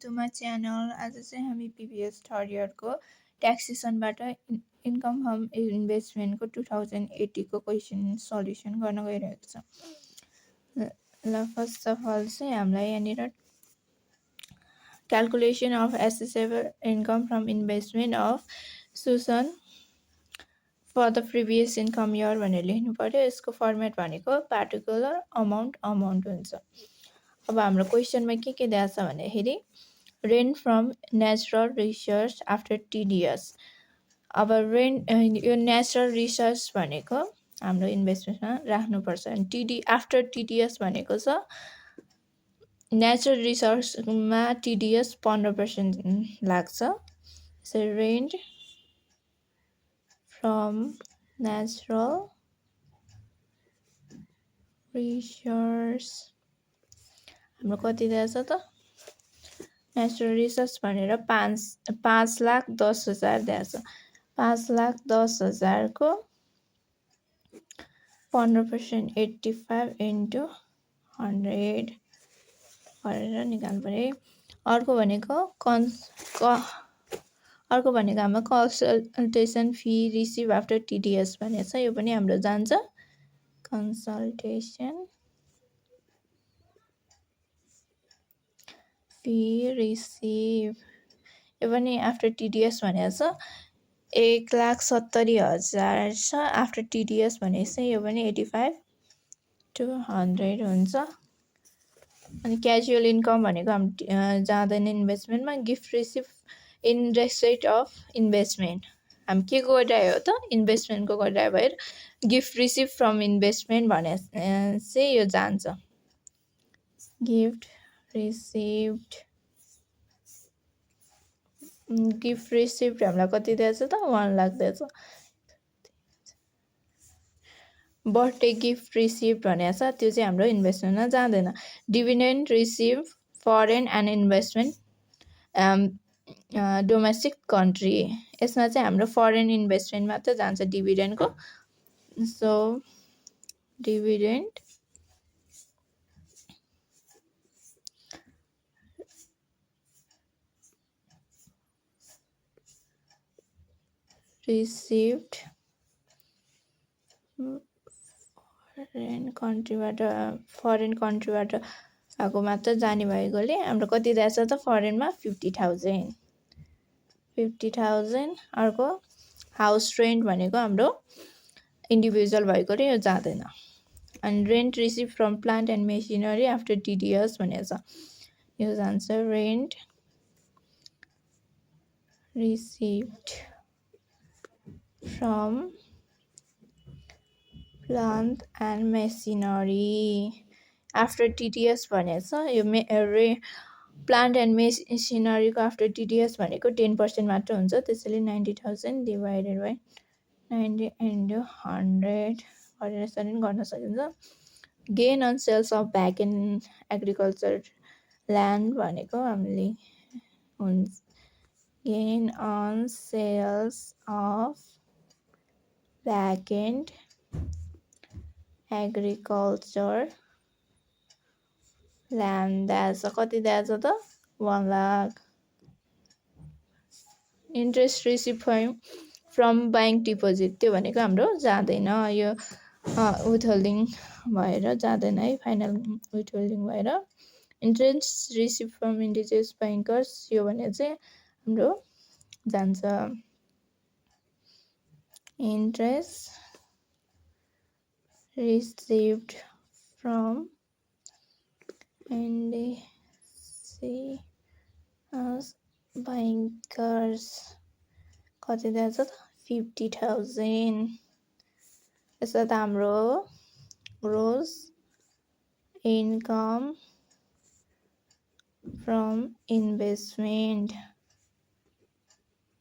to my channel. आज चाहिँ हामी PBS थर्ड इयरको ट्याक्सेसनबाट इन्कम फ्रम इन्भेस्टमेन्टको 2080 को क्वेसन सल्युसन गर्न गइरहेको छ। ल फर्स्ट अफ अल चाहिँ हामीलाई यहाँनिर calculation of assessable income from investment of सुसन for the previous income year भनेर लेख्नु पर्यो। यसको फर्मेट भनेको पार्टिकुलर अमाउन्ट हुन्छ। अब हाम्रो क्वेसनमा के दिएको छ भन्दाखेरि rent from natural resource after TDS। अब यो नेचुरल रिसोर्स भनेको हाम्रो इन्भेस्टमेन्टमा राख्नुपर्छ। आफ्टर TDS भनेको छ नेचुरल रिसोर्समा TDS 15% लाग्छ। So rent from natural resource हाम्रो कति दिएको छ त नेचुरल रिसोर्स भनेर 5,10,000 दिएको छ। 5,10,000 को 15% 85 into 100 गरेर निकाल्नु पर्यो। अर्को भनेको हाम्रो consultation fee receive after TDS भनेको छ। यो पनि हाम्रो जान्छ कन्सल्टेसन फी रिसिभ, यो पनि आफ्टर TDS भनेको छ 1,70,000 छ। आफ्टर TDS भनेको चाहिँ यो पनि 85 to 100 हुन्छ। अनि क्याजुअल इन्कम भनेको हामी जाँदैन इन्भेस्टमेन्टमा। Gift receive in respect of investment हामी के गरिरहेको हो त इन्भेस्टमेन्टको गरिरहेको भएर गिफ्ट रिसिभ फ्रम इन्भेस्टमेन्ट भने चाहिँ यो जान्छ। गिफ्ट रिसिभ्ड हामीलाई कति दिएछ त 1 लाख दिएछ। बर्थडे गिफ्ट रिसिभ भनेको छ त्यो चाहिँ हाम्रो इन्भेस्टमेन्टमा जाँदैन। Dividend receive foreign and investment domestic country, यसमा चाहिँ हाम्रो फरेन इन्भेस्टमेन्ट मात्र जान्छ डिभिडेन्डको। सो डिभिडेन्ड रिसिभ्ड फरेन कन्ट्रीबाट आएको मात्र जाने भएकोले हाम्रो कति दिएछ त फरेनमा 50,000। अर्को हाउस रेन्ट भनेको हाम्रो इन्डिभिजुअल भएकोले यो जाँदैन। अनि rent receive from plant and machinery after TDS भनेको छ यो जान्छ। Rent received from plant and machinery after TDS भनेको छ यो प्लान्ट एन्ड मेसिनरीको आफ्टर TDS भनेको 10% मात्र हुन्छ। त्यसैले 90,000 डिभाइडेड बाई 90 into 100 गरेर यसरी गर्न सकिन्छ। Gain on sales of back and agriculture land भनेको हामीले हुन्छ gain on sales of back and agriculture land दिएछ कति दिएछ त 1 lakh. Interest receive from bank deposit त्यो भनेको हाम्रो जाँदैन। यो विथहोल्डिङ भएर जाँदैन है, फाइनल विथहोल्डिङ भएर। Interest receive from indigenous bankers यो भने चाहिँ हाम्रो जान्छ। Interest received from indigenous bankers कति दिएछ त 50,000। यसो त हाम्रो ग्रोस इन्कम फ्रम इन्भेस्टमेन्ट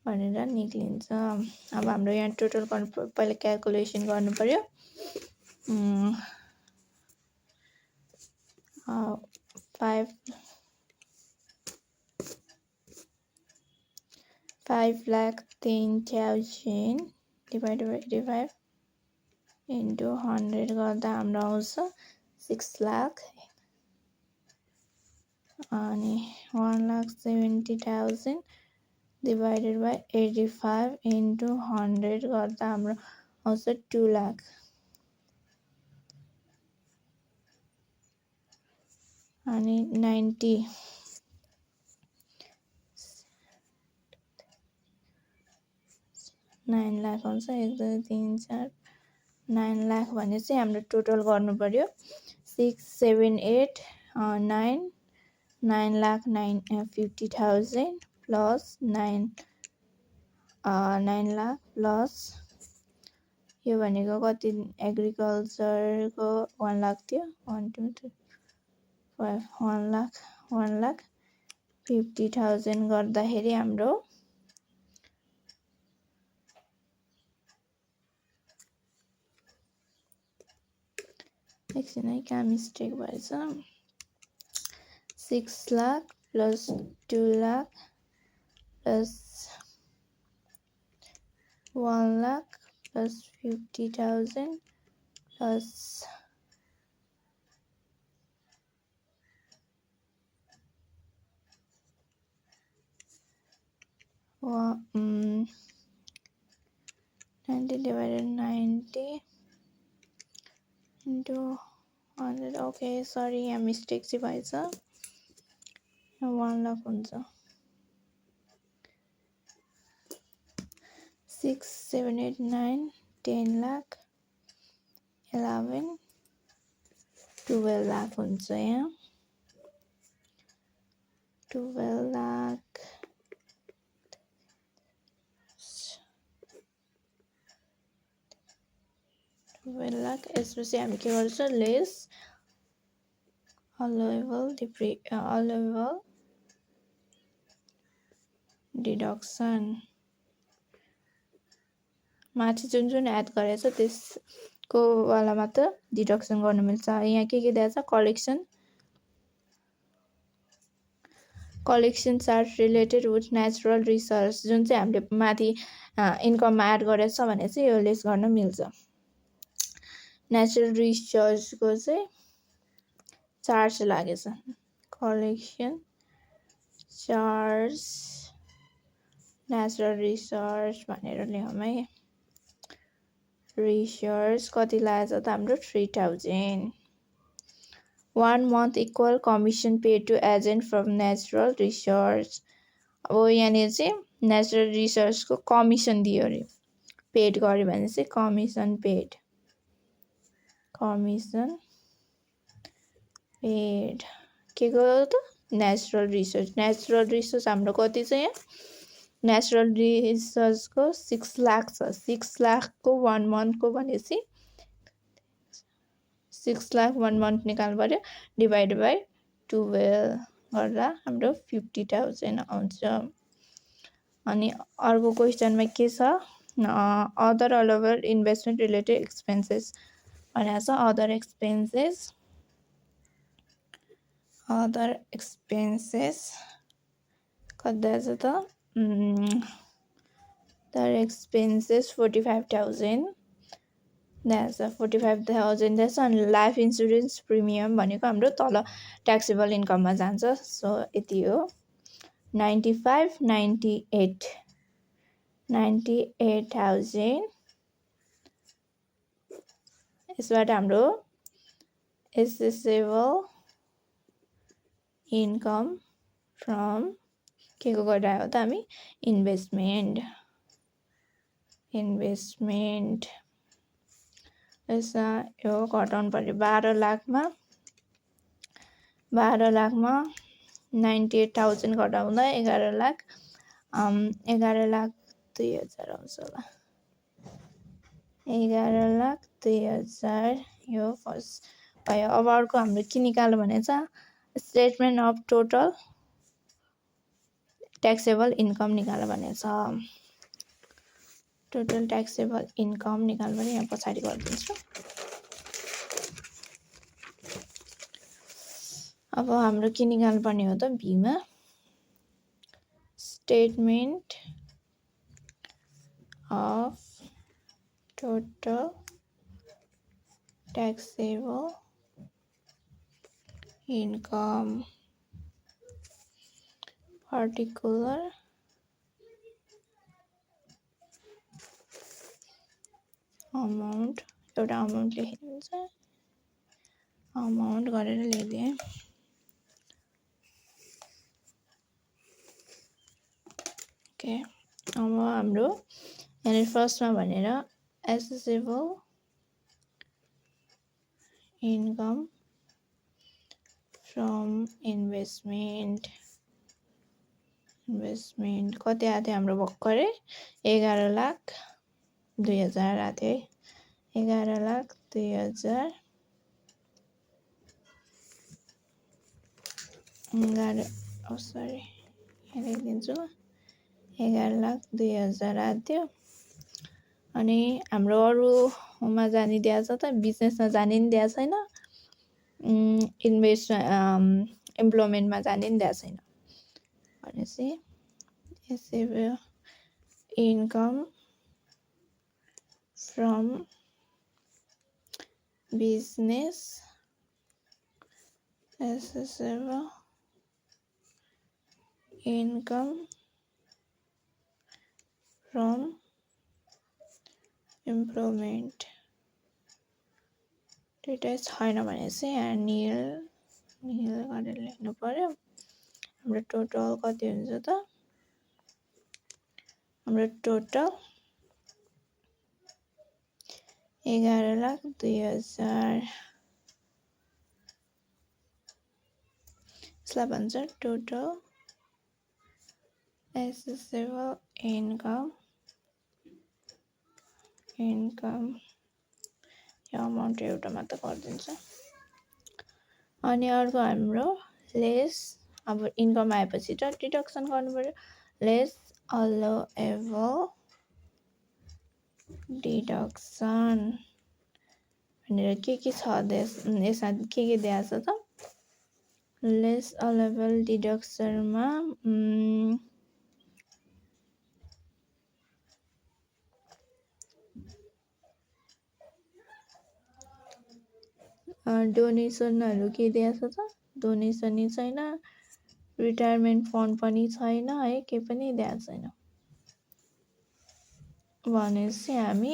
भनेर निक्लिन्छ। अब हाम्रो यहाँ टोटल पहिला क्याल्कुलेसन गर्नु पर्यो। 5,10,000 डिभाइडेड बाई 85 into 100 गर्दा हाम्रो आउँछ 6 लाख अनि 1,70,000 divided by 85 into 100 गर्दा हाम्रो आउँछ 2 लाख। अनि 9 लाख हुन्छ। 1 2 3 4 9 लाख भने चाहिँ हाम्रो टोटल गर्नु पर्यो 6 7 8 9 9,50,000 प्लस 9 लाख प्लस यो भनेको कति एग्रिकल्चरको 1 लाख थियो 1 2 3 4 1 लाख 50,000 गर्दाखेरि हाम्रो एकछिन है कहाँ मिस्टेक भएछ 6 lakh plus 2 lakh plus 1 lakh plus 50,000 plus 90 divided 90 into 100 okay sorry यहाँ मिस्टेक चाहिँ भएछ 1 लाख हुन्छ 6 7 8 9 10 लाख 11 12 लाख हुन्छ यहाँ 12 लाख 12 लाख यसपछि हामी के गर्छ लेस अलाउएबल डिडक्सन माथि जुन एड गरेछ त्यसको वाला मात्र डिडक्सन गर्न मिल्छ। यहाँ के दिएको छ collection charge related with natural resource जुन चाहिँ हामीले माथि इन्कममा एड गरेछ भने चाहिँ यो लेस गर्न मिल्छ। नेचुरल रिसोर्सको चाहिँ चार्ज लागेछ कलेक्सन चार्ज नेचुरल रिसोर्स भनेर लेखौँ है रिसोर्स कति लागेछ त हाम्रो 3,000 1 month equal commission paid to agent from natural resource अब यहाँनिर चाहिँ नेचुरल रिसोर्सको कमिसन दियो अरे पेड गर्यो भने चाहिँ कमिसन पेड के को त नेचुरल रिसोर्स हाम्रो कति छ यहाँ नेचुरल रिसोर्सको 6 लाख छ 6 लाखको 1 मन्थको भनेपछि 6 लाख 1 मन्थ निकाल्नु पर्यो डिभाइड बाई 12 गर्दा हाम्रो 50,000 आउँछ। अनि अर्को क्वेसनमा के छ other allowable investment related expenses भनेको छ अदर एक्सपेन्सेस कति छ त other expenses 45,000 that's 45,000 that's on life insurance premium भनेको हाम्रो तल ट्याक्सेबल इन्कममा जान्छ सो यति हो 98,000 यसबाट हाम्रो एसेसेबल इन्कम फ्रम के को गरिरहेको त हामी इन्भेस्टमेन्ट यसमा यो घटाउनु पर्यो 12 लाखमा 98,000 घटाउँदा 11 लाख 11,02,000 आउँछ होला 11,02,000 यो फर्स्ट भयो। अब अर्को हाम्रो के निकाल्नु भने चाहिँ statement of total taxable income निकाल्नु भनेको छ टोटल ट्याक्सेबल इन्कम निकाल्नु भने यहाँ पछाडि गरिदिन्छु। अब हाम्रो के निकाल्नु पर्ने हो त बीमा statement of total taxable income particular amount एउटा अमाउन्ट लेखिन्छ अमाउन्ट गरेर लेखिदिए ओके अब हाम्रो यहाँ फर्स्टमा भनेर accessible income from investment कति आएको थियो हाम्रो भर्खरै 11,02,000 आएको थियो है 11,02,000 सरी यहाँ लेखिदिन्छु 11,02,000 आएको थियो अनि हाम्रो अरूमा जाने दिएको छ त बिजनेसमा जाने नि दिएको छैन इम्प्लोयमेन्टमा जाने नि दिएको छैन भनेपछि accessible income from business accessible income from employment data छैन भने चाहिँ यहाँ नील गरेर लेख्नु पर्यो हाम्रो टोटल कति हुन्छ त हाम्रो टोटल 11,02,000 यसलाई भन्छ टोटल accessible income यो अमाउन्ट एउटा मात्र गरिदिन्छ अनि अर्को हाम्रो लेस अब इन्कम आएपछि त डिडक्सन गर्नु पर्यो लेस allowable डिडक्सन भनेर के छ यसमा के दिएको छ त लेस allowable डिडक्सनमा डोनेसनहरु के दिएको छ त डोनेसन नि छैन रिटायरमेन्ट फन्ड पनि छैन है के पनि दिएको छैन भनेपछि हामी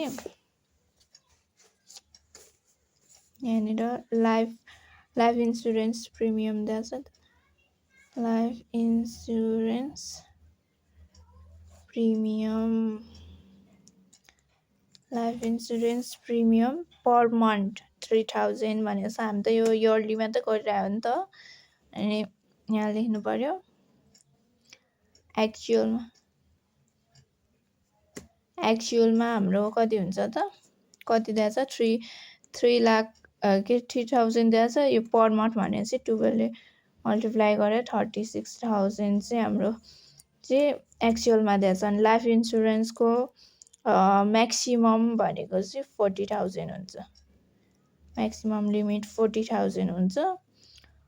यहाँनिर लाइफ इन्स्योरेन्स प्रिमियम दिएको छ life insurance premium per month 3,000 भनेको छ हामी त यो इयरली मात्र गरिरहेको हो नि त अनि यहाँ लेख्नु पर्यो एक्चुअलमा हाम्रो कति हुन्छ त कति दिएको छ 3 लाख के 3,000 दिएको छ यो पर मन्थ भनेपछि 12 ले मल्टिप्लाई गरेर 36,000 चाहिँ हाम्रो चाहिँ एक्चुअलमा दिएको छ अनि लाइफ इन्स्योरेन्सको म्याक्सिमम भनेको चाहिँ 40,000 हुन्छ म्याक्सिमम लिमिट 40,000 हुन्छ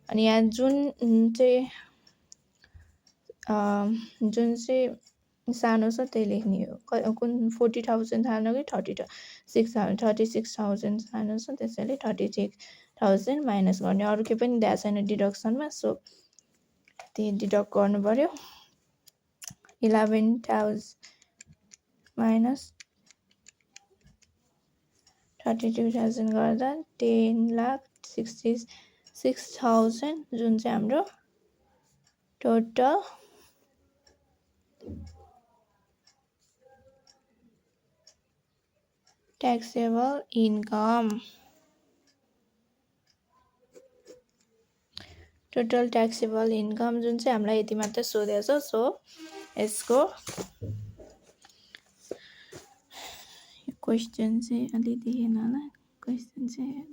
अनि यहाँ जुन चाहिँ सानो छ त्यही लेख्ने हो कुन 40,000 सानो कि 36,000 सानो छ त्यसैले 36,000 माइनस गर्ने अरु के पनि दिएको छैन डिडक्सनमा सो त्यही डिडक्ट गर्नु पर्यो 11,000 माइनस 32,000 गर्दा 10,66,000 जुन चाहिँ हाम्रो टोटल taxable income जुन चाहिँ हामीलाई यति मात्र सोधेछ सो यसको क्वेशन चाहिँ अलि दिएन होला क्वेशन चाहिँ